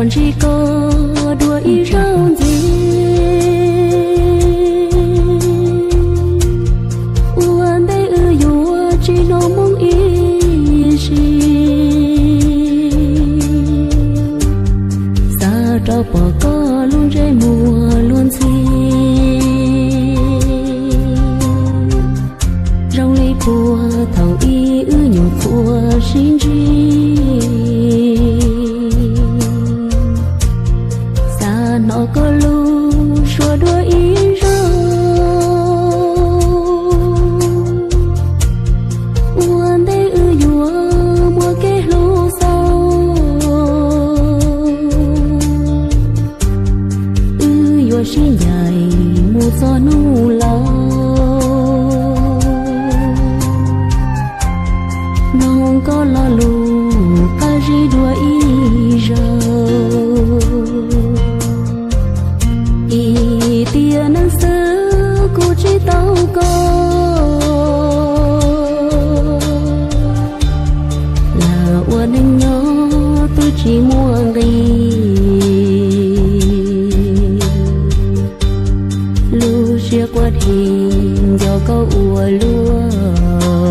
Ntsib koj dua ib zaug ntxiv, ua ntej wb yuav tsis hnov moo ib si. Xav rov pom koj lub ntsej muag luag ntxhi, zoo li puag thaum ub wb nyuam qhuav sib ntsib. Xav hnov koj lub suab dua ib zaug, ua ntej wb yuav muaj kev hlub xaus. Wb yuav sib ncaim mus txog hnub laus. Mloog koj lo lus qab zib dua ib zaug. Ib tiam neej xwb kuv tsis tau koj, lawv ua neej nyob twb tsis muaj nqis. Lub siab quaj dhi nco koj ua luaj,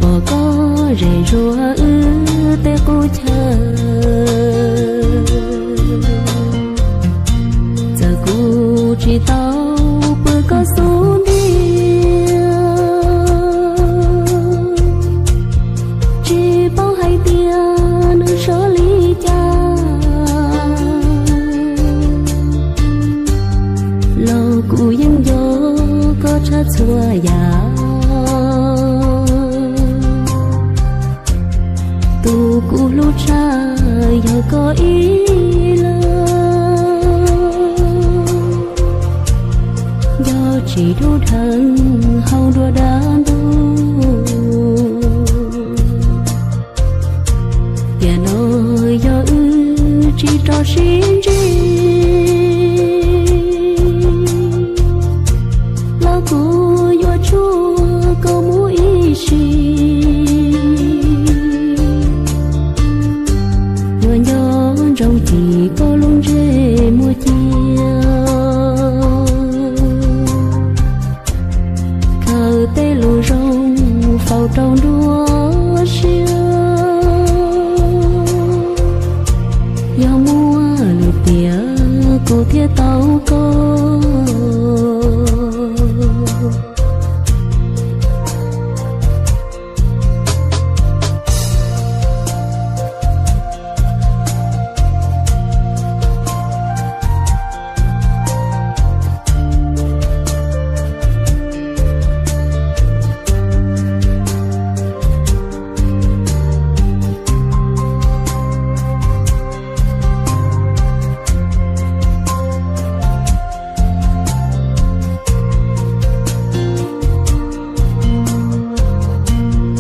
pom koj zem zuag wb tej qub chaw. Txawm kuv tsis tau pw koj xub ntiag, tsis paub hais tias nws sov li cas, los kuv yeej nco koj tshaj txhua yam. Tus kuv hlub tshaj yog koj ib leeg, nco tsis dhau dheev hauv nruab dab ntug. Tiam no yog wb tsis rov sib ntsib, los kuv yuav tshuaj koj mus ib sim. Yuav nco ntsoov cim koj lub ntsej muag cia, khaws tej lus zoo faus rau nruab siab. Yog muaj lwm tiam kuv thiaj tau koj.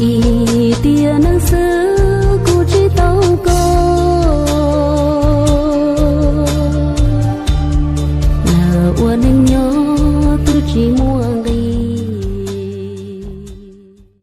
Ib tiam neej xwb